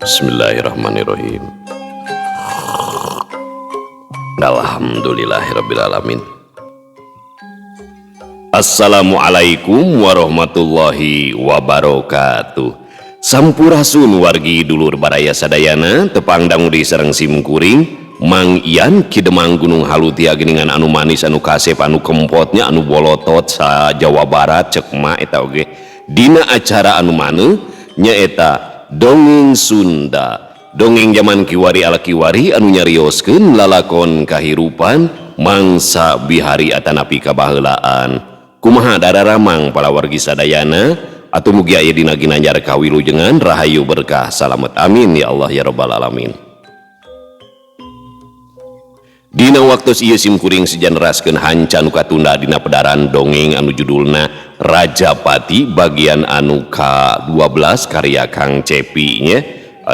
Bismillahirrahmanirrahim. Alhamdulillahirabbil alamin. Assalamualaikum warahmatullahi wabarakatuh. Sampurasun wargi dulur baraya sadayana, tepang dangu di sareng sim kuring Mang Ian Ki Demang Gunung Halu tia geuningan anu manis anu kasep anu kempotnya anu bolotot sa Jawa Barat cek ma eta oge dina acara anu maneuh nyaeta dongeng Sunda, dongeng zaman kiwari ala kiwari anu nyarioskeun lalakon kahirupan mangsa bihari atanapi kabaheulaan. Kumaha dararamang palawargi sadayana atuh mugi aya dina ginanjar kawilujengan rahayu berkah salamet, amin ya Allah ya rabbal alamin. Dina waktu ieu sim kuring sejan neraskeun hanca nu katunda dina pedaran dongeng anu judulna Rajapati bagian anu ka-12 karya Kang Cepi nya.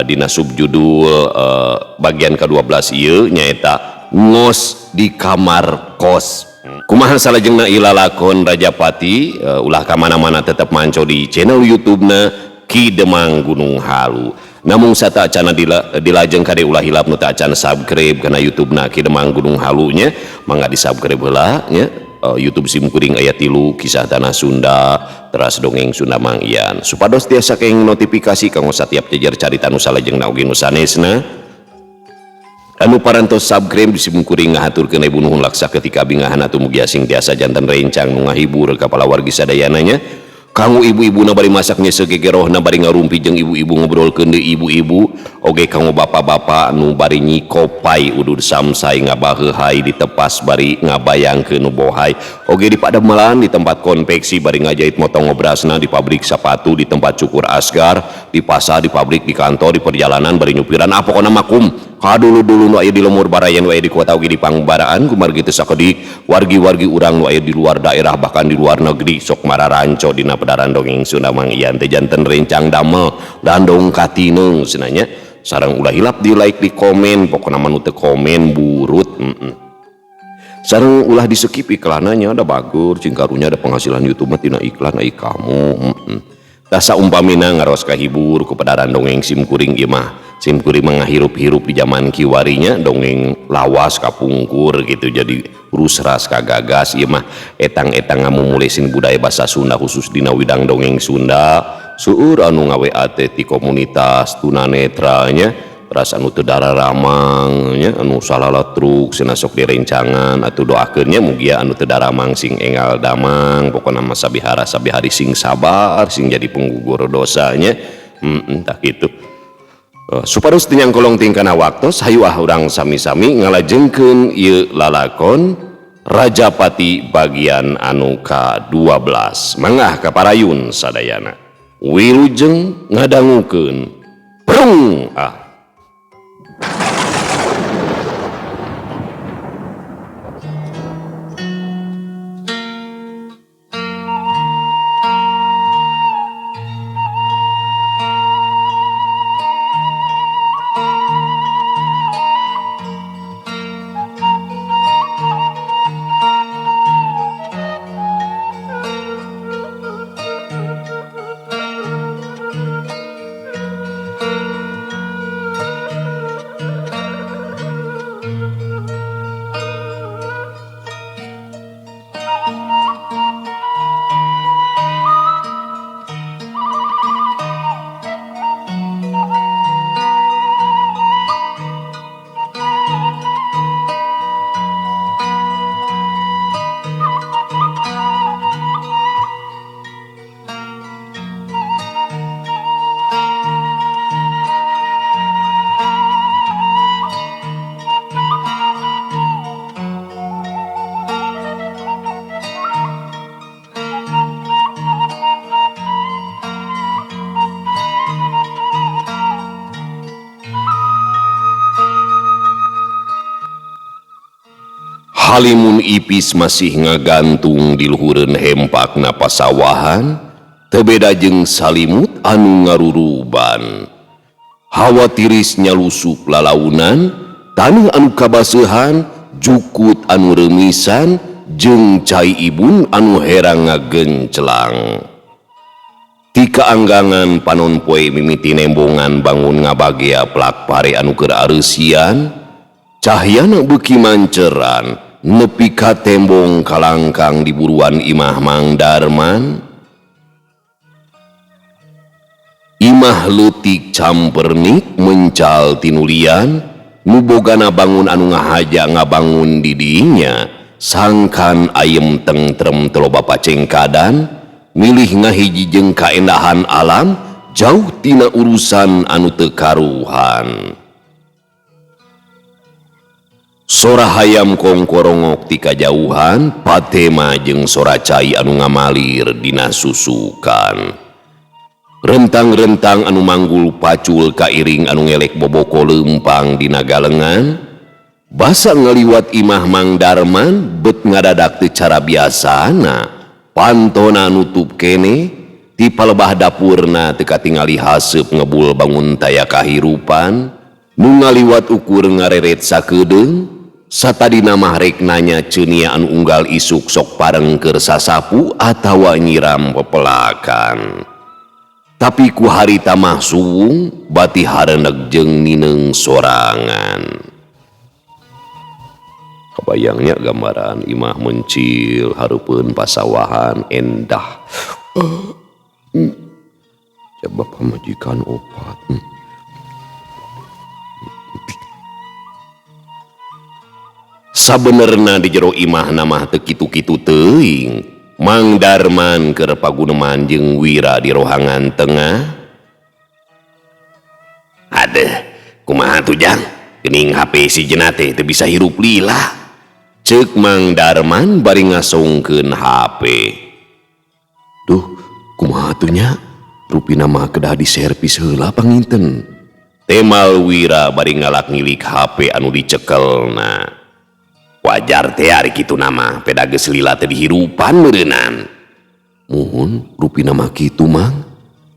Dina subjudul bagian ka-12 ieu nyaeta ngos di kamar kos. Kumaha salajengna ieu lalakon Rajapati, ulah ka mana-mana tetep manco di channel YouTube-na Ki Demang Gunung Halu. Namun sata acana dilajeng kade ulah hilap nu teu acan subscribe kana YouTube-na Ki Demang Gunung Halu nya, mangga di-subscribe heula nya. YouTube sim kuring aya 3 kisah tanah Sunda teras dongeng Sunda Mang Ian supados tiasa kenging notifikasi kanggo satiap jejer carita nu salajengna oge nu sanesna. Anu parantos subscribe di sim kuring ngahaturkeun ibu nuhun laksa ketika bingahan atuh mugi asing tiasa janten rencang nu ngahibur ka palawargi sadayana nya. Kanggo ibu-ibu na bari masak nyeseu gegerohna bari ngarumpi jeung ibu-ibu ngobrolkeun deui ibu-ibu oge kanggo bapak-bapak nu bari nyikopai udud samsai ngabaheuhai ditepas bari ngabayangkeun nu bohai oge di padamelan di tempat konveksi bari ngajahit motong ngobrasna di pabrik sepatu di tempat cukur asgar di pasar di pabrik di kantor di perjalanan bari nyupiran, ah pokona makum kadulu-dulu nu aya di lemur baraya nu aya di kota oge di pangbaraan kumargi teu sakedik wargi-wargi urang nu aya di luar daerah bahkan di luar negeri sok mararanco dina pedaran dongeng Sunda Mang Ian teh janten rencang damel dandong katineung cenah. Sareng ulah hilap di like di komen, pokona mah nu teu komen burut. Sareng ulah di skip iklannya, ada bagur cing karunya ada penghasilan YouTube mah tina iklan ai kamu. Tah saumpamina ngaros kahibur ku pedaran dongeng sim kuring ieu mah sim kuring mah ngahirup-hirup di zaman kiwarinya dongeng lawas kapungkur gitu jadi rusras kagagas ieu mah etang-etang ngamumulesin budaya bahasa Sunda khusus dina widang dongeng Sunda seueur anu ngawa teh ti komunitas tunanetra nya teras anu teu dararamang nya anu salala truk cenah sok direncangan atuh doakeun nya mugia anu teu daramang sing enggal damang pokona mah sabihara sabihari sing sabar sing jadi penggugur dosa nya. Tah kitu. Supados teu nyangkolong tingkana waktos hayu ah urang sami-sami ngalajengkeun ieu lalakon Rajapati bagian anu ka-12. Mangga kaparayun sadayana wilujeng ngadangukeun prung ah. Halimun ipis masih ngagantung di luhureun hempakna pasawahan, teu beda jeung salimut anu ngaruruban. Hawa tiris nyalusup lalaunan, taneuh anu kabaseuhan, jukut anu reumisan, jeung cai ibun anu herang ngagencelang. Ti kaanggangan panon poe mimiti nembongan bangun ngabagea plak pare anu keur areusian, cahyana beuki manceran nepi ka tembong kalangkang di buruan imah Mang Darman. Imah leutik campernik mencal tinulian, nu bogana bangun anu ngahaja ngabangun di dinya, sangkan ayem tentrem teu loba pacengkadan, milih ngahiji jeung kaendahan alam jauh tina urusan anu teu karuhan. Sora hayam kongkorongok ti kajauhan, patema jeung sora cai anu ngamalir dina susukan. Rentang-rentang anu manggul pacul kairing anu ngelek boboko leumpang dina galengan, basa ngaliwat imah Mang Darman bet ngadadak teu cara biasana. Pantona nutup kene, ti palebah dapurna teu katingali haseup ngebul bangun taya kahirupan, nu ngaliwat ukur ngareret sakedeung, satadina mah rek nanya ceunia anu unggal isuk sok pareng keur sasapu atawa nyiram pepelakan. Tapi ku harita mah suwung bati hareuneg jeung nineung sorangan. Kabayangnya gambaran imah mencil hareupeun pasawahan endah. Coba pamajikan opat. Sabenerna di jero imahna mah teu kitu-kitu teuing. Mang Darman keur paguneman jeung Wira di rohangan tengah. Adeh, kumaha tuh Jang? Geuning HP si jena teh teu bisa hirup lila. Ceuk Mang Darman bari ngasongkeun HP. Duh, kumaha tuh nya? Rupina mah kedah diservis heula panginten. Temal Wira bari ngalak ngilik HP anu dicekelna. Wajar teh ari kitu nama, peda geus lila teh dihirupan meureunnan. Muhun, rupina mah kitu Mang.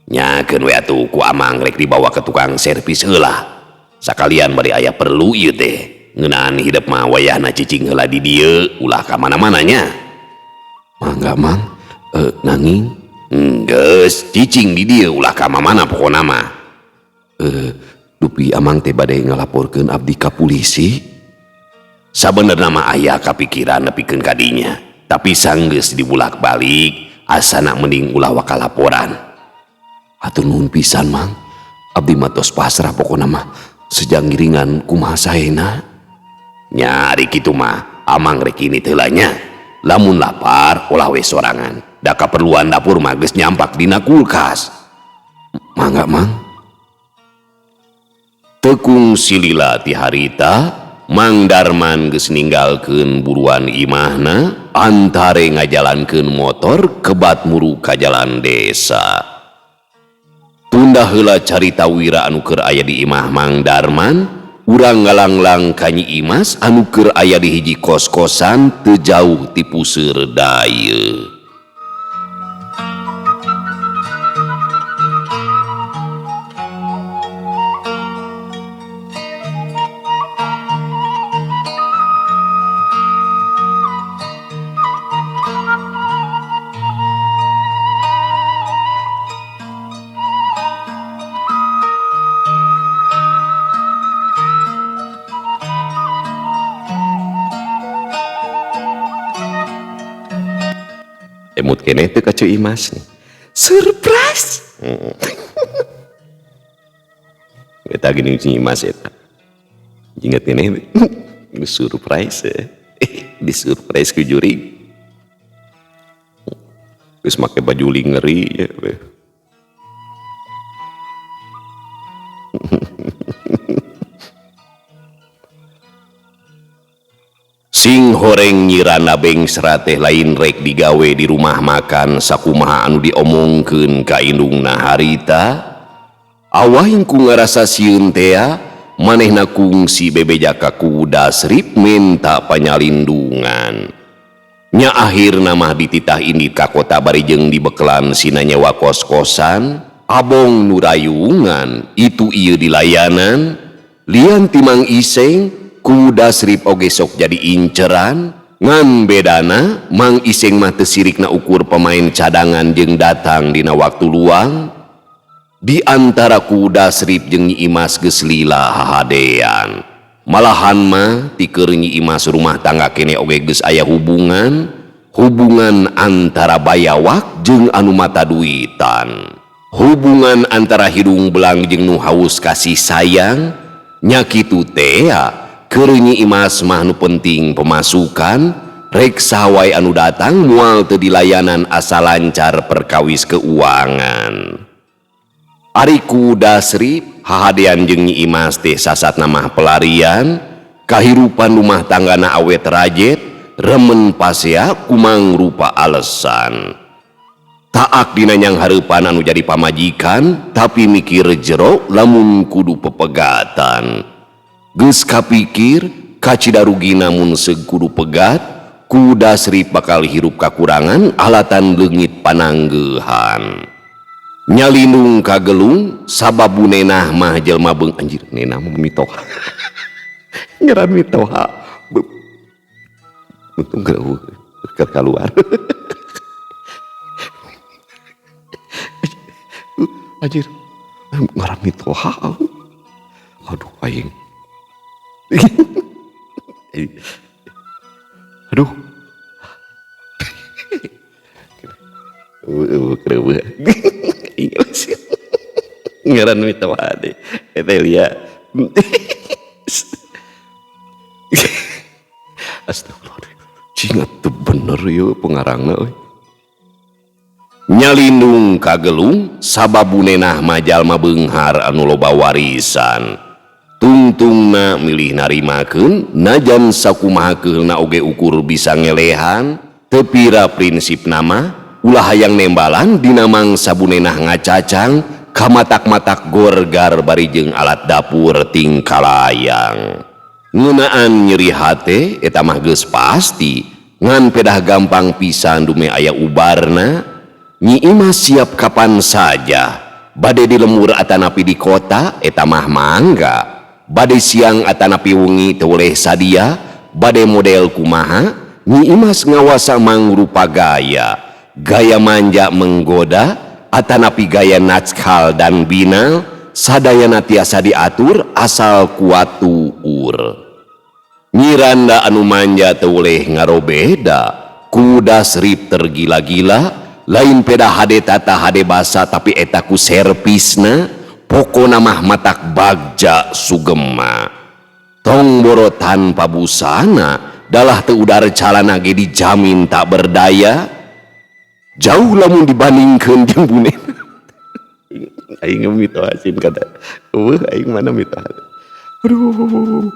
Nyakeun we atuh ku amang rek dibawa ke tukang servis heula. Sakalian bari aya perlu ieu teh. Ngeunaan hidep mah wayahna cicing heula di dieu, ulah ka mana-mana nya. Mangga Mang, nanging geus cicing di dieu ulah ka mana-mana pokona mah. Dupi amang teh bade ngalaporkeun abdi ka polisi. Sabenerna mah aya kapikiran nepikeun ka dinya, tapi sanggeus dibulak-balik asana mending ulah waka laporan. Hatur nuhun pisan Mang, abdi mah tos pasrah pokona mah sejang ngiringan kumaha saena. Nyari kitu mah amang rek ini teh heula nya. Lamun lapar ulah we sorangan, da kaperluan dapur mah geus nyampak dina kulkas. Mangga Mang. Tekung silila ti harita Mang Darman geus ninggalkeun buruan imahna antare ngajalankeun motor kebat muru ka jalan desa. Tunda heula carita Wira anu keur aya di imah Mang Darman, urang ngalanglang ka Nyi Imas anu keur aya di hiji kos-kosan teu jauh ti puseur daye. Emut keneh teu ka Ceu Imas nih. Surprise. Eta geuning Ceu Imas eta. Ingat keneh geus surprise ya. Di surprise ku jurig. Geus make baju lingeri ya. Sing horeng nyirana bengsra teh lain rek digawe di rumah makan sakumaha anu diomongkeun ka indungna harita. Awahing ku ngarasa sieun tea, manehna kungsi bebeja ka kuda Dasrip minta panyalindungan. Nya akhirna mah dititah indit ka kota bari jeung dibekelan sina nyewa kos-kosan, abong nu rayungan, itu ieu dilayanan, lian ti Mang Iseng, kuda Dasrip oge sok jadi inceran. Ngan bedana Mang Iseng mah teu sirikna ukur pemain cadangan jeung datang dina waktu luang. Di antara ku Dasrip jeung Nyi Imas geus lila hahadean. Malahan mah ti keur Nyi Imas rumah tangga kene oge geus aya hubungan, hubungan antara bayawak jeung anu mata duitan. Hubungan antara hidung belang jeung nu haus kasih sayang nya kitu tea. Keur Nyi Imas mah nu penting pemasukan, rek saha wae anu datang moal teu dilayanan asa lancar perkawis keuangan. Ari ku Dasrip hahadean jeung Nyi Imas teh sasatna mah pelarian, kahirupan rumah tanggana awet rajet, remen pasea kumang rupa alesan. Taak dina nyang hareupan anu jadi pamajikan, tapi mikir jero lamun kudu pepegatan. Geus kapikir kacida rugina mun seug kudu pegat, ku Dasrip bakal hirup kakurangan alatan leungit pananggeuhan. Nyalindung kagelung sabab bunenah mah jelma beung anjir nenah mah mitoha. Ngaran mitoha. Untung keur kaluar. Anjir ngaran mitoha. Aduh aing. Aduh. Kreueuh. Ngaran mitoha deh. Eta lia. Astagfirullah. Cing atuh bener ieu pengarangna euy. Nyalindung kagelung sabab bunenah mah jalma beunghar anu loba warisan. Tungtungna milih narimakeun najan sakumaha keulna oge ukur bisa ngelehan, teu pira prinsipna mah ulah hayang nembalan dina mangsa bunenah ngacacang kamatak-matak gorgar bari jeung alat dapur tingkalayang. Ngeunaan nyeri hate eta mah geus pasti, ngan pedah gampang pisan dume aya ubarna. Nyi Imas siap kapan saja, bade di lemur atanapi di kota eta mah mangga, bade siang atanapi wengi teu boleh sadia, bade model kumaha Nyi Imas ngawasa mangrupa gaya, gaya manja menggoda atanapi gaya natskal dan binal, sadayana tiasa diatur asal kuat tuur. Nyiranda anu manja teu boleh ngarobeda, ku Dasrip tergila-gila, lain peda hade tata hade basa tapi eta ku servisna, pokona mah matak bagja sugema. Tong boro tanpa busana, dalah teu udar calana ge dijamin tak berdaya. Jauh lamun dibandingkeun jeung bunena. Aing mitoha sin kata. Eueuh aing mana mitoha. Aduh.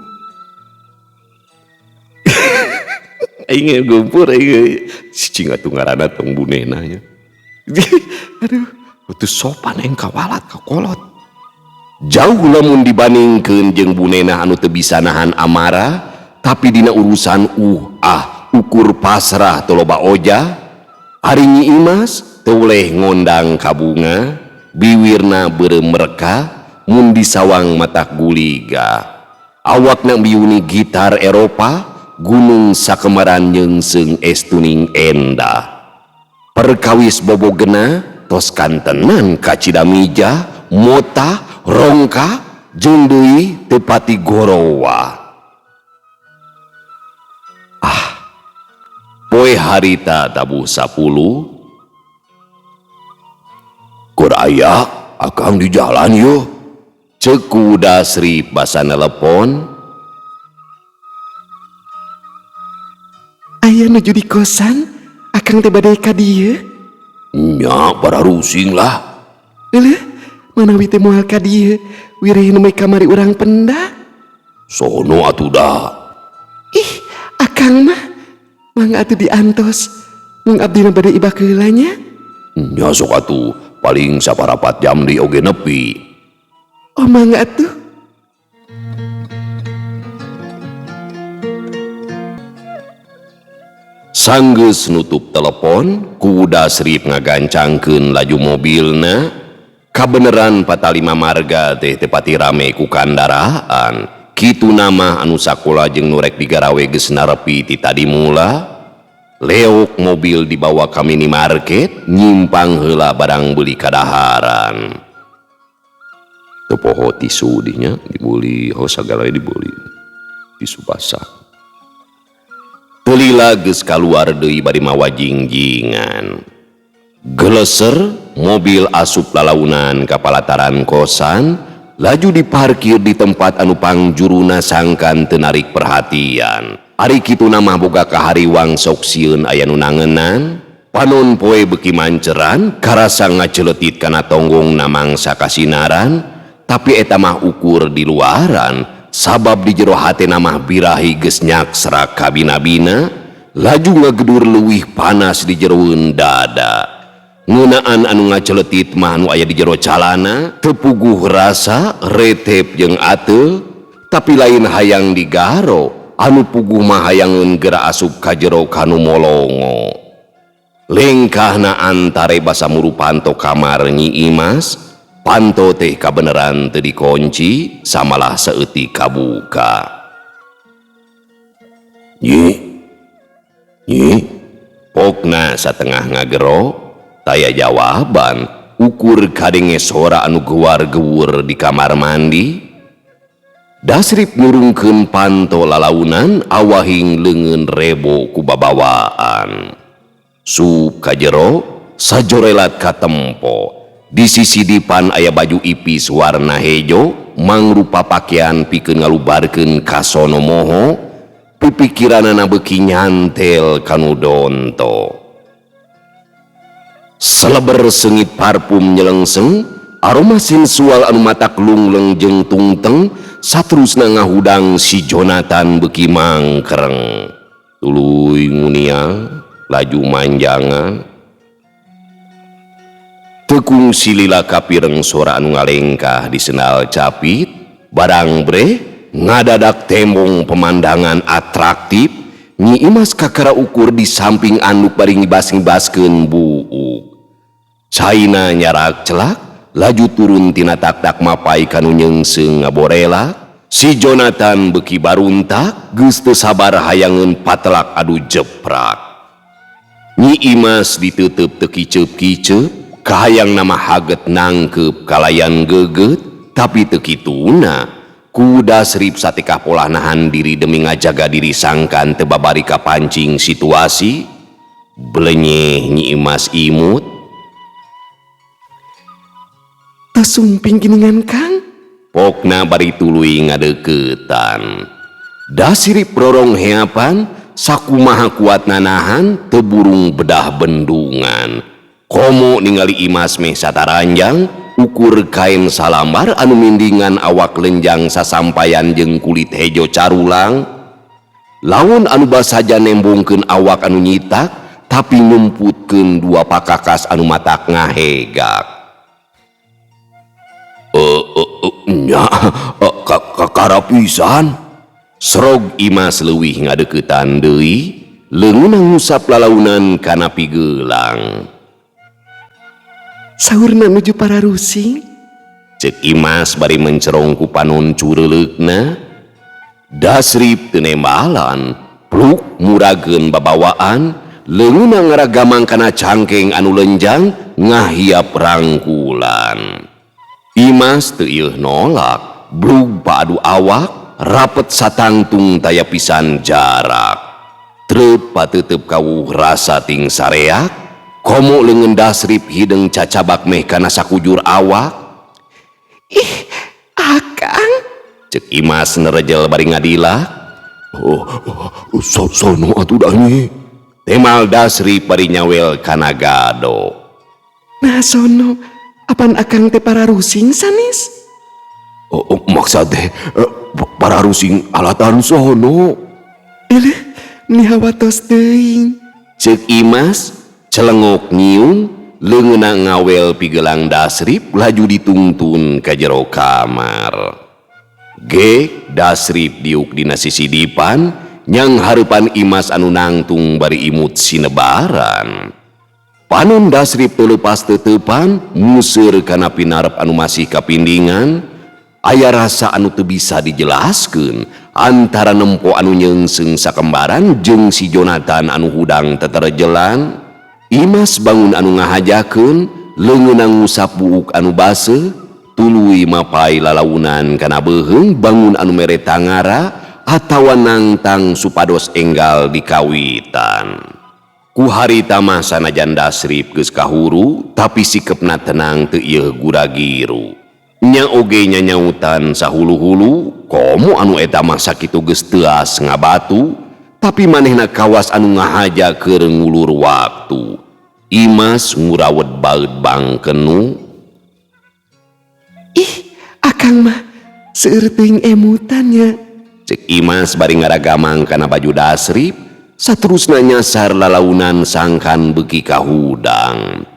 Aing gumpur aing si cing atuh ngaranna tong bunena nya. Aduh, teu sopan aing kawalat kakolot. Jauh lamun dibandingkeun jeung bunena anu teu bisa nahan amarah, tapi dina urusan ukur pasrah teu loba ojah. Ari Nyi Imas teu boleh ngondang ka bunga, biwirna beureum mereka mun disawang matak guliga. Awakna biuni gitar Eropa, gunung sakemaran nyeungseung estuning endah. Perkawis bobogena tos kantenan kacida mijah, mota, rongka, jeung deui teu pati gorowa. Poe harita tabuh 10. Keur aya akang di jalan yo. Ceuk ku Dasrip basa nelepon. Aya nuju di kosan, akang teh bade ka dieu. Nya bararusing lah. Leuh, manawi teh moal ka dieu, wireh nu kamari urang pendak. Sono atuh da. Ih, akang mah mangga atuh diantos. Mung abdi mah bade ibak heula nya. Nya sok atuh, paling saparapat jam di oge nepi. Oh mangga atuh. Sanggeus nutup telepon, ku Dasrip ngagancangkeun laju mobilna. Kabeneran patalima marga teh teu pati rame ku kandaraan. Kitu nama anu sakola jeung nu rek digarawe geus narepi ti tadi mula. Leok mobil dibawa ka minimarket, nyimpang heula barang beuli kadaharan. Teu poho tisu dinya dibeli, oh sagala dibeli. Tisu basah. Teu lila geus kaluar deui bari mawa jingjingan. Geleser mobil asup lalaunan ka palataran kosan, laju diparkir di tempat anu pangjuruna sangkan teu narik perhatian. Ari kitu mah boga kahariwang sok sieun aya nu nangenan. Panon poe beuki manceran, karasa ngaceletit kana tonggongna mangsa kasinaran, tapi eta mah ukur di luaran, sabab di jero hatena mah birahi geus nyaksrak kabina-bina, laju ngagedur leuwih panas di jeroeun dada. Ngeunaan anu ngaceletit mah anu aya di jero calana, teu puguh rasa retep jeung ateul, tapi lain hayang digaro. Anu puguh mah hayangeun geura asup ka jero kanu molongo. Lengkahna antare basa muru panto kamar Nyi Imas, panto teh kabeneran teu dikunci, samalah saeutik kabuka. Nyi, Nyi, pokna satengah ngagero, taya jawaban, ukur kadenge sora anu geuwar-geuwur di kamar mandi. Dasrip nurungkeun panto lalaunan awahing leungeun rebo ku babawaan. Sup ka jero sajorelat katempo. Di sisi dipan aya baju ipis warna hejo mangrupa pakaian pikeun ngalubarkeun kasono moho, pipikiranana beuki nyantel kanu donto. Seleber seungit parfum nyelengseng, aroma sensual anu matak lungleng jeung tungteng, saterusna ngahudang si Jonathan beuki mangkreng. Tuluy nguniang, laju manjangan. Teu kungsi lila kapireng sora anu ngalengkah di sendal capit, barang breh ngadadak tembong pemandangan atraktif, Nyi Imas kakara ukur di samping anduk bari ngibas-ngibaskeun buuk. Caina nyarak celak, laju turun tina taktak mapai kanu nyeungseung ngaborelak. Si Jonathan beuki baruntak, geus teu sabar hayangeun patelak adu jeprak. Nyi Imas diteuteup teu kiceup-kiceup, kahayang nama haget nangkeup kalayan geget, tapi teu kituna. Ku Dasrip satikah polah nahan diri demi ngajaga diri sangkan teu babari kapancing situasi. Belenyeh Nyi Imas imut. Tos sumping giningan Kang. Pokna bari tuluy ngadeukeutan. Dasrip rorong heapan, sakumaha kuatna nahan teu burung bedah bendungan. Komo ningali Imas meh sataranjang, ukur kain salambar anu mindingan awak lenjang sasampayan jeung kulit hejo carulang. Lawan anu basaja nembongkeun awak anu nyitak, tapi nyumputkeun dua pakakas anu matak ngahegak. Nya, kakara pisan. Serog Imas leuwih ngadeuketan deui, leungeunna ngusap lalaunan kana pigelang. Saurna nuju pararusing. Cek Imas bari mencerong ku panon cureuleukna. Dasrip teu nembalan, pluk murageun babawaan, leungeunna ngaragamang kana cangkeng anu lenjang ngahiap rangkulan. Imas teu ieuh nolak, blug paadu awak, rapet satangtung taya pisan jarak. Treup pateuteub kawuh rasa ting sareak, komo leungeun Dasrip hideung cacabak meh kana sakujur awak. Ih, Akang. Cek Imas nerejel bari ngadilak. Oh, oh, sono atuh dah nyi. Temal Dasrip bari nyawel kana gado. Nah sono, apan Akang teh pararusing sanes? Oh, oh, maksad teh pararusing alatan sono. Eleh, meni hawatos teuing. Cek Imas celengok nyiung, leungeunna ngawel pigelang Dasrip laju ditungtun ka jero kamar. Ge Dasrip diuk dina sisi dipan, nyang hareupan Imas anu nangtung bari imut sinebaran. Panon Dasrip teu leupas teteupan, museur kana pinarep anu masih kapindingan. Aya rasa anu teu bisa dijelaskeun antara nempo anu nyeungseung sakembaran jeung si Jonathan anu hudang teterjelan. Imas bangun anu ngahajakeun, leungeunna ngusap buuk anu baseuh, tuluy mapai lalaunan kana beuheung bangun anu mere tangara atawa nangtang supados enggal dikawitan. Ku harita mah sanajan Dasrip geus kahuru, tapi sikepna tenang teu ieu gura-giru. Nya oge nyanyautan sahulu-hulu, komo anu eta mah sakitu geus teuas ngabatu, tapi manehna kawas anu ngahaja keur ngulur waktu. Imas ngurawet baeud bangkenu. Ih, akang mah seueur teuing emutan nya. Cek Imas bari ngaragamang kana baju Dasrip, saterusna nyasar lalaunan sangkan beuki kahudang.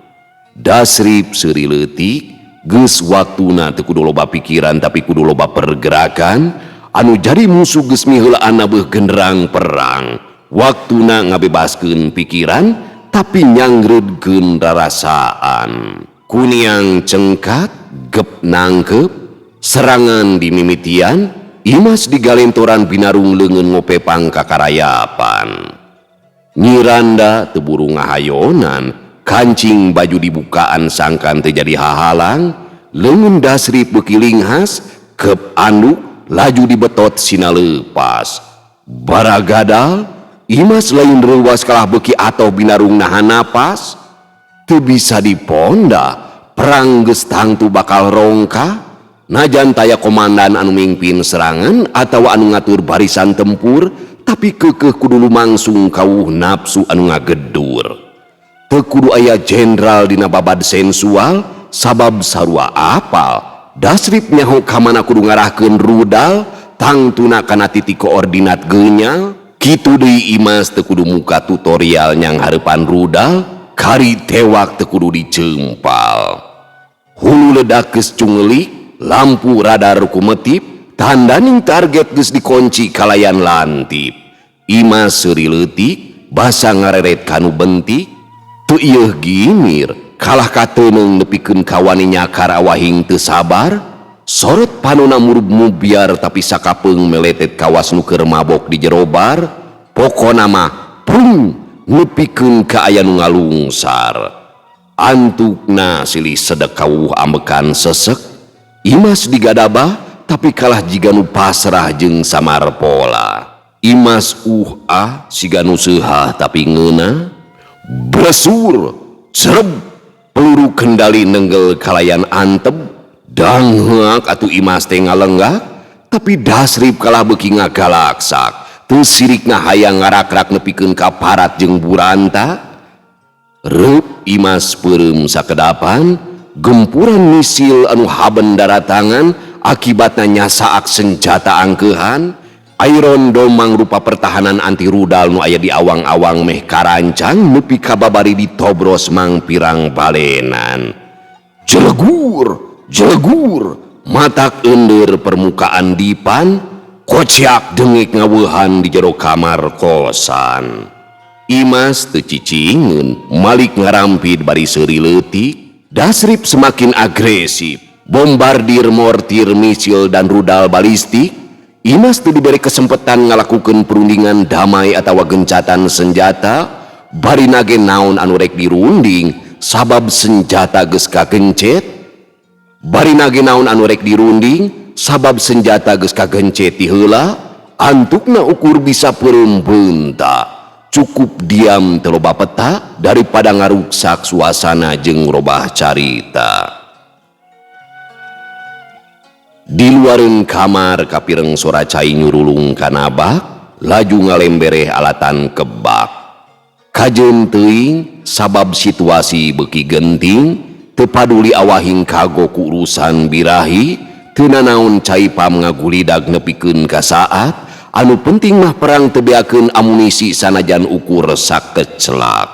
Dasrip seuri leutik, geus waktuna teu kudu loba pikiran tapi kudu loba pergerakan, anu jadi musuh geus miheulaan beuh genderang perang. Waktuna ngabebaskeun pikiran tapi nyangreudkeun rarasaan. Kuniang cengkat, gep nangkep, serangan dimimitian, Imas digalentoran binarung leungeun ngopepang kakarayapan. Nyiranda teu buru ngahayonan, kancing baju dibukaan sangkan teu jadi hahalang, leungeun Dasrip beuki linghas, kep anduk, laju dibetot sina leupas. Baragadal, Imas lain reuwas kalah beuki atoh binarung nahan napas, teu bisa diponda, perang geus tangtu bakal rongkah. Najan taya komandan anu mingpin serangan atawa anu ngatur barisan tempur, tapi keukeuh kudu lumangsung kawuh nafsu anu ngagedur. Teu kudu aya jenderal dina babad sensual, sabab sarua apal. Dasrip nyaho ka mana kudu ngarahkeun rudal, tangtuna kana titik koordinat geunyal. Kitu deui Imas teu kudu muka tutorial nyang hareupan rudal, kari tewak teu kudu diceumpal. Hulu ledak geus cungelik, lampu radar kumetip, tandaning target geus dikunci kalayan lantip. Imas seuri leutik, basa ngareret kanu bentik, teu ieuh gimir, kalah kateuneng nepikeun kawani nyakar awahing teu sabar. Sorot panona murub mubiar tapi sakapeung meletet kawas nu keur mabok di jero bar. Pokona mah prung nepikeun ka aya nu ngalungsar. Antukna silih sedek kawuh ambekan sesek. Imas digadabah tapi kalah jiga nu pasrah jeung samar pola. Imas ah siga nu seuhah tapi ngeunah. Bresur, cereb, peluru kendali nenggel kalayan antep. Dangheak atuh Imas teh ngalenggak, tapi Dasrip kalah beuki ngagalaksak. Teu sirikna hayang ngarakrak nepikeun ka parat jeung buranta. Reup Imas peureum sakedapan, gempuran misil anu haben daratangan akibatna nyasaak senjata angkeuhan. Iron Dome mangrupa pertahanan anti rudal nu aya di awang-awang meh karancang nepi ka babari ditobros mangpirang balenan. Jelegur, jelegur, matak eundeur permukaan dipan, kociak dengik ngaweuhan di jero kamar kosan. Imas teu cicingeun, malik ngarampid bari seuri leutik. Dasrip semakin agresif, bombardir mortir misil dan rudal balistik. Imas teu diberi kesempatan ngalakukeun perundingan damai atawa gencatan senjata, bari nage naon anu rek dirunding sabab senjata geus kagencet. Bari nage naon anu rek dirunding sabab senjata geus kagencet ti heula, antukna ukur bisa peureum beunta. Cukup diam teu loba peta daripada ngaruksak suasana jeung robah carita. Di luareun kamar kapireng sora cai nyurulung kana bak, laju ngalembereh alatan kebak. Kajeun teuing sabab situasi beuki genting, teu paduli awahing kagok ku urusan birahi, teu nanaon cai pam ngagulidag nepikeun ka saat, anu penting mah perang teu beakeun amunisi sanajan ukur sakecelak.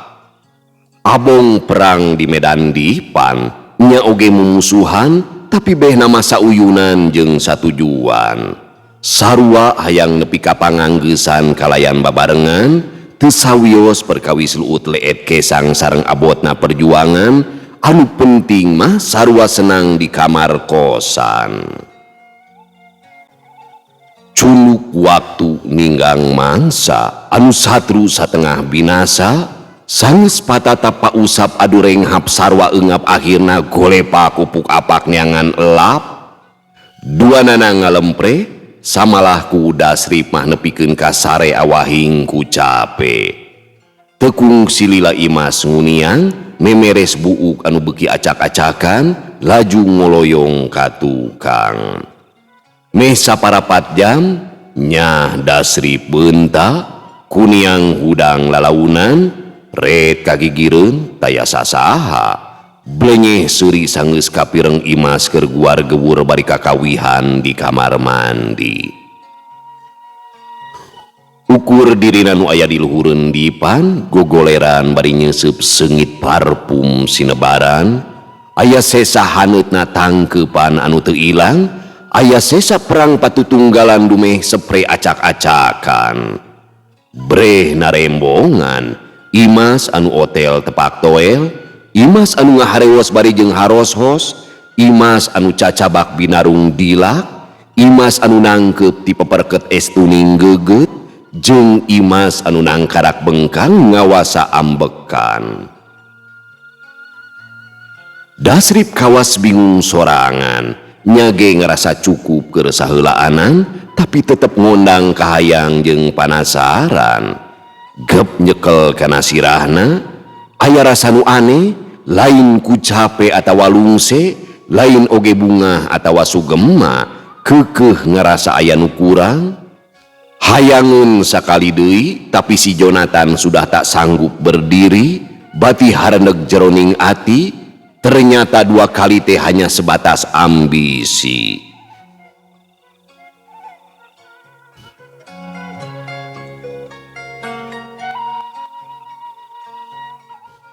Abong perang di medan dipan, nya oge mumusuhan, tapi behna mah sauyunan jeung satujuan. Sarua hayang nepi ka panganggeusan kalayan babarengan, teu sawios perkawis luut leet kesang sareng abotna perjuangan, anu penting mah sarua senang di kamar kosan. Cunduk waktu ninggang mangsa anu satru satengah binasa sanggeus patatap pausap adu renghap sarwa eungap akhirna golepa kupuk apak neangan elap. Duanana ngalempre samalah ku Dasrip mah nepikeun ka sare awahing ku cape. Teu kungsi lila Imas nguniang memeres buuk anu beuki acak-acakan laju ngoloyong ka tukang. Meh saparapat jam nyah Dasrip beunta kuniang hudang lalaunan ret kagigireun taya sasaha. Blenyeh seuri sanggeus kapireng Imas keur guar gewur bari kakawihan di kamar mandi. Ukur dirina nu aya di luhureun dipan gogoleran bari nyeuseup seungit parfum sinebaran aya sesa haneutna tangkeupan anu teu ilang aya sesa perang patutunggalan dumeh sepre acak-acakan. Breh narembongan Imas anu otel tepak toel, Imas anu ngaharewos bari jeung haroshos, Imas anu cacabak binarung dilak, Imas anu nangkeup ti peperket es tuning geugeut, jeung Imas anu nangkarak bengkang ngawasa ambekan. Dasrip kawas bingung sorangan, nyage ngerasa cukup keur saheulaanan, tapi tetep ngondang kahayang jeung panasaran. Gep nyekel kana sirahna, aya rasa nu aneh, lain ku cape atawa lungse, lain oge bungah atawa sugema, keukeuh ngerasa aya nu kurang. Hayangeun sakali deui, tapi si Jonathan sudah tak sanggup berdiri, bati harendeg jeroning ati, ternyata dua kali teh hanya sebatas ambisi.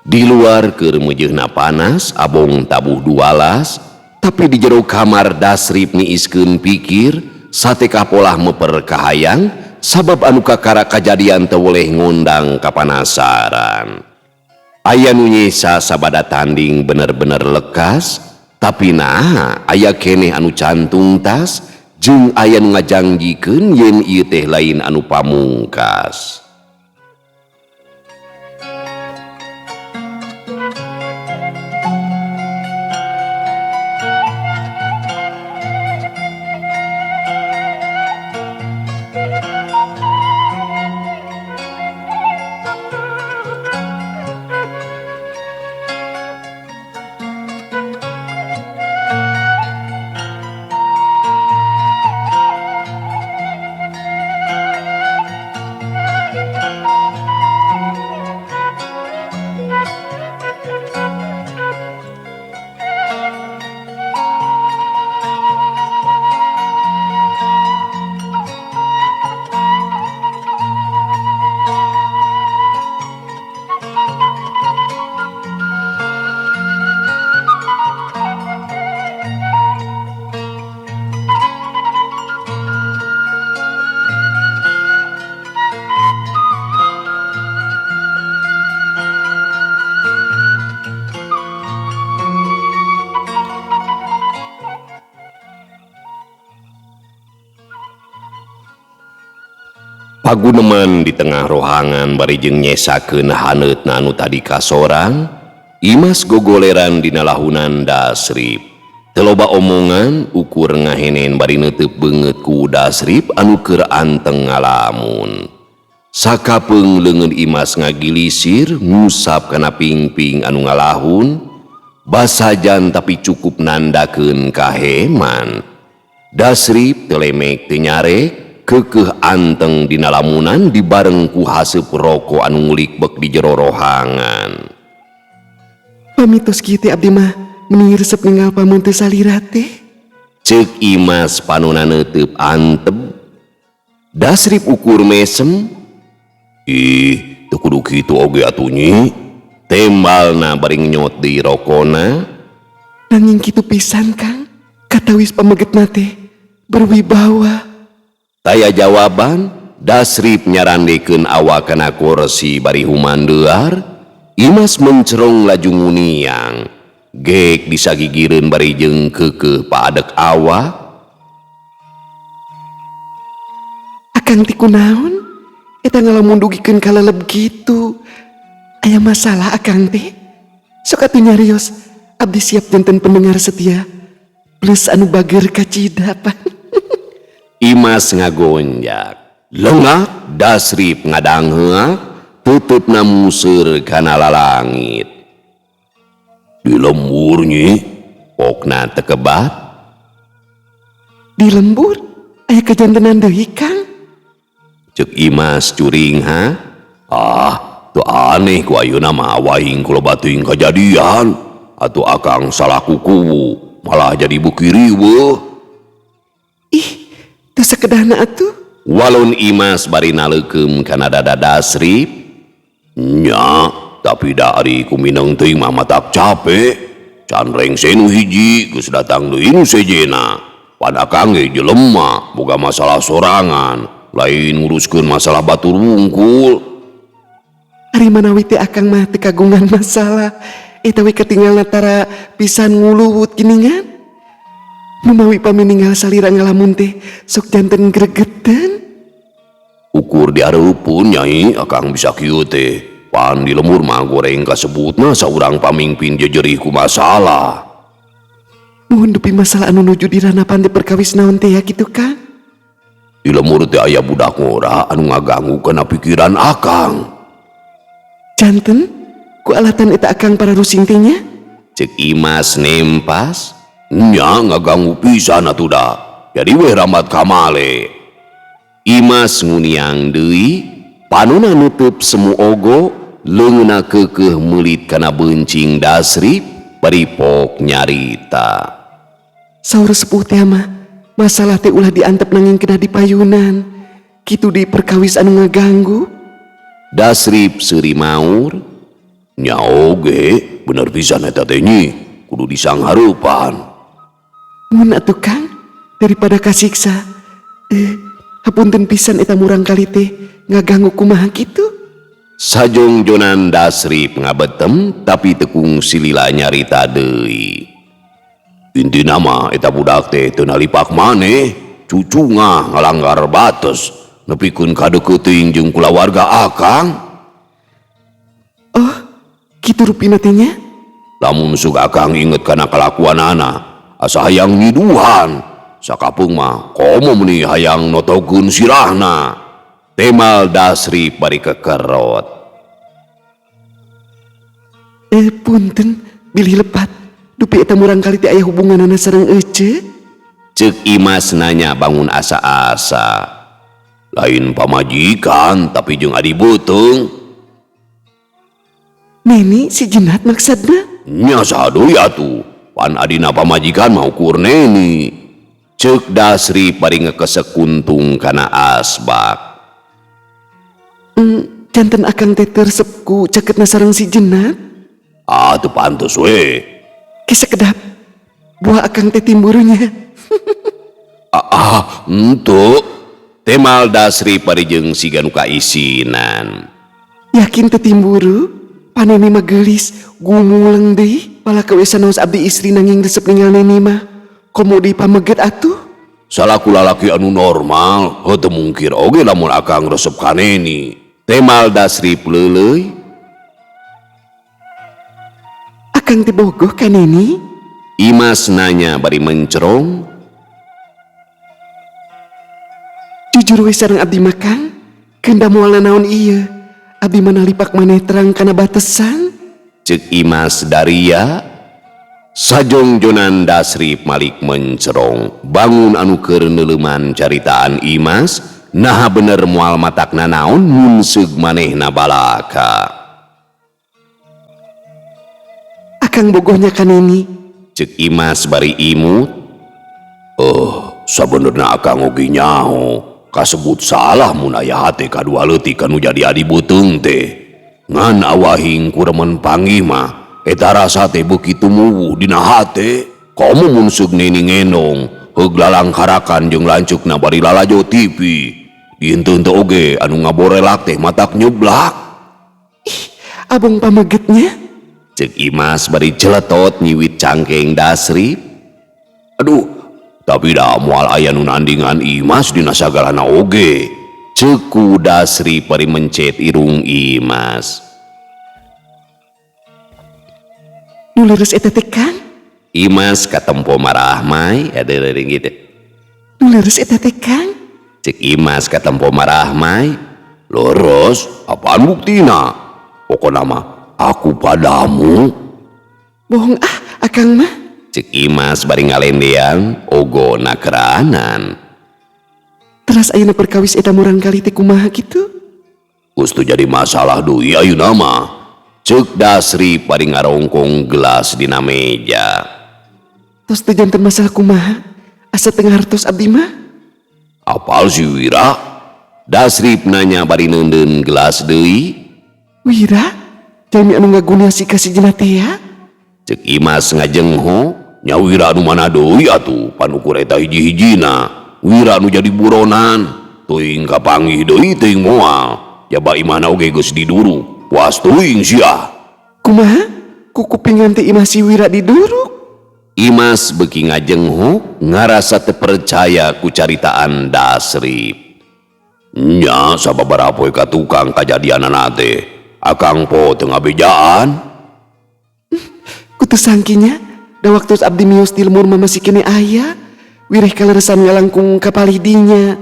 Di luar keur meujeuhna panas, abong tabuh dualas, tapi di jero kamar Dasrip niiskeun pikir, sate kapolah meper kahayang, sabab anu kakara kajadian teu boleh ngundang kapanasaran. Aya nu nyesa sabada tanding bener-bener lekas, tapi nah aya keneh anu cantung tas, jeung aya nu ngajangjikeun yen ieu teh lain anu pamungkas. Paguneman di tengah rohangan bari jeung nyesakeun haneutna anu tadi kasorang, Imas gogoleran dina lahunan Dasrip. Teu loba omongan ukur ngahenen bari neuteub beungeut ku Dasrip anu keur anteng ngalamun. Sakapeung leungeun Imas ngagilisir ngusap kana pingping anu ngalahun, basajan tapi cukup nandakeun kaheman. Dasrip teu lemek teu nyarek, keukeuh anteng dina lamunan dibareng ku haseup roko anu ngulik bek di jero rohangan. Pamitos kieu teh abdi mah meni resep ninggal pamun teu salira teh. Ceuk Imas panona neuteub antep. Dasrip ukur mesem. Ih, teu kudu kitu oge atuh nyi. Tembalna bari ngenyot deui rokona. Nanging kitu pisan Kang, katawis pamegetna teh berwibawa. Taya jawaban, Dasrip nyarandekeun awak kana kursi bari humandear, Imas mencerong laju nguniang. Gek disagigireun bari jeung keukeuh paadek awak. Akang ti kunaon? Eta ngalamun dugikeun kaleleb kitu. Aya masalah akang teh? Sok atuh nyarios, abdi siap janten pendengar setia. Plus anu bager kacida pan. Imas ngagonjak. Lengak Dasrip ngadangheak, tutupna museur kana lalangit. Di lembur nyi, pokna teu kebat. Di lembur aya kajantenan deui Kang. Ceuk Imas curing ha. Ah, teu aneh ku ayeuna mah wahing ku loba teuing kajadian. Atuh akang salaku kuwu malah jadi beuki riweuh. Ih, teu sakedahna atuh. Walun Imas bari naleukeum kana dada Dasrip. Nya, tapi da ari ku mineng teuing mah matak capek. Can rengse nu hiji geus datang deui nu sejena. Pan akang ge jelema boga masalah sorangan, lain nguruskeun masalah batur wungkul. Ari manawi teh akang mah teu kagungan masalah. Eta we katinggalna tara pisan nguluwut geuningan. Numawi pami ninggal salira ngalamun teh sok janten gregetan. Ukur diareupeun nyai akang bisa kieu teh. Pan di lembur mah goreng kasebutna saurang pamingpin jejerih ku masalah. Nuhun dupi masalah anu nuju diranapan teh perkawis naon teh ya kitu Kang? Di lembur teh aya budak ngora anu ngaganggu kana pikiran akang. Janten ku alatan eta akang para rusing teh nya? Ceuk Imas nempas. Nya ngaganggu pisan atuh da. Jadi weh rambat kamale. Imas nguniang deui, panona nutup semu ogo, leungeunna keukeuh meulit kana beuncing Dasrip bari pok nyarita. Saur sepuh teh mah, masalah teh ulah diantep nanging kena dipayunan. Kitu di perkawis anu ngaganggu. Dasrip seuri maur. Nya oge, bener pisan eta teh nyi, kudu disanghareupan. Mun atuh Kang, daripada kasiksa. Hapunten pisan eta murang kali teh ngaganggu kumaha kitu. Sajongjonan Dasrip ngabetem tapi tekung silila nyarita deui. Intina mah eta budak teh teu nalipak maneh, cucungah ngalanggar bates, nepikeun ka deukeut teuing jeung kulawarga akang. Oh, kitu rupina teh nya? Lamun sug akang inget kana kalakuanana, asa hayang nyiduhan. Sakapeung mah komo meuni hayang notokeun sirahna. Temal Dasrip bari kekerot. Punten, bilih lepat. Dupi eta murang kali teh aya hubunganana sareng Ece? Ceuk Imas nanya bangun asa-asa. Lain pamajikan tapi jeung adi beuteung. Neni si Jenat maksudna? Nya saha deui atuh. Pan adina pamajikan mah ukur Neni. Ceuk Dasrip bari ngekesek kuntung kana asbak. Janten akang teh teu resep ku caketna sareng si Jenat? Ah, teu pantes we. Ki sakedap. Buah akang teh timburunya. Ah, henteu. Temal Dasrip bari jeung siga nu kaisinan. Yakin teu timburu? Paneni mah geulis, gumuleng deui. Malah kewe sanaos abdi istri nanging resep ninggal Neni mah. Komo di pameget atuh? Salaku lalaki anu normal, heuh teu mungkir oge lamun akang resep ka Neni. Temal Dasrip leuleuy. Akang teh bogoh ka Neni? Imas nanya bari mencerong. Jujur we sareng abdi mah Kang, keunda moal nanaon ieu. Abdi mah nalipak maneh terang kana batesan. Ceuk Imas daria. Sajongjonan Dasrip malik mencerong. Bangun anu keur neuleuman caritaan Imas, naha bener moal matak nanaon mun seug manehna balaka. Akang bogohnya ka Neni. Ceuk Imas bari imut. Sabenerna akang oge nyaho kasebut salah mun aya hate kadua leutik anu jadi adi beuteung teh. Ngan awahing ku remen panggih mah eta rasa teh beuki tumuwuh dina hate. Komo mun seug Neni ngendong, heug lalangkarakan jeung lanceukna bari lalajo TV. Dienteu-enteu oge anu ngaborelak teh matak nyeblak. Ih, abong pamegetnya. Ceuk Imas bari celetot nyiwit cangkeng Dasrip. Aduh, tapi da moal aya nu nandingan Imas dina sagalana oge. Ceuk ku Dasri bari mencet irung Imas. Nu leres eta teh Kang? Imas katempo marahmai ada gitu. Nu leres eta teh Kang? Cek Imas katempo marahmai. Leres, apaan buktina? Pokona mah aku padamu. Bohong ah akang mah. Cek Imas bari ngalendean ogo nakeranan. Teras ayeuna perkawis eta murang kali teh kumaha kitu? Geus teu jadi masalah deui ayeuna mah. Ceuk Dasri bari ngarongkong gelas dina meja. Tos teu janten masalah kumaha? Asa teu ngartos abdi mah. Apal si Wira? Dasrip nanya bari neundeun gelas deui. Wira? Jalmi anu ngaguniasi ka si Jena teh ya? Ceuk Imas ngajengho, nya Wira anu mana deui atuh pan ukur eta hiji-hijina. Wira nu jadi buronan, teuing kapanggih deui teuing moal. Jaba imahna oge geus diduruk, puas teuing sia. Kumaha? Ku kupingan teh imah si Wira diduruk. Imas beuki ngajengho, ngarasa teu percaya ku caritaan Dasrip. Nya sababaraha poe ka tukang kajadianana teh, Akang po teu ngabejaan. Ku teu sangkinya, da waktu abdi mios di lemur mah masih keneh aya. Wireh kaleresan ngalangkung ka palih dinya.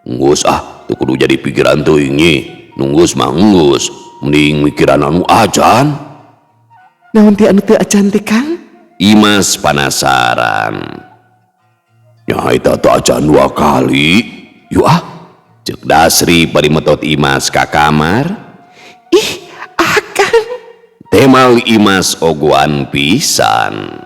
Enggeus ah, teu kudu jadi pikiran teuing nyi. Nu geus mah enggeus, mending mikiran anu acan. Naon teh anu teu acan teh Kang? Imas panasaran. Nya eta teu acan 2 kali. Yuk ah, ceuk Dasri bari metot Imas ka kamar. Ih, akang. Temal Imas ogoan pisan.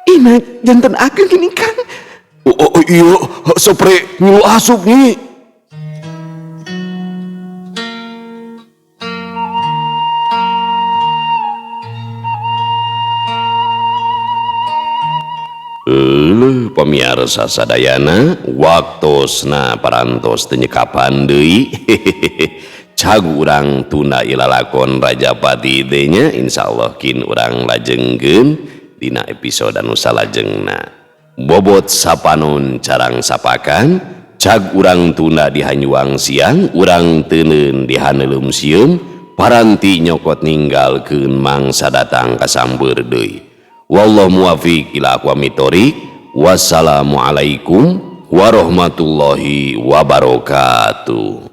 Ima janten akang gini Kang. Oh, oh, iya, sopre ngilu asup nih. Leuh pamiarsa sadayana, waktosna parantos teu nyekapan deui. Cag urang tunda ilalakon Rajapati teh nya, insyaallah kin urang lajengkeun dina episode anu salajengna. Bobot sapanon carang sapakan, cag urang tunda di hanyuang siang, urang teuneun di haneulem sieun, paranti nyokot ninggalkeun mangsa datang kasambeur deui. Wallahu muwafiq ila aqwamit thoriq. Wassalamualaikum warahmatullahi wabarakatuh.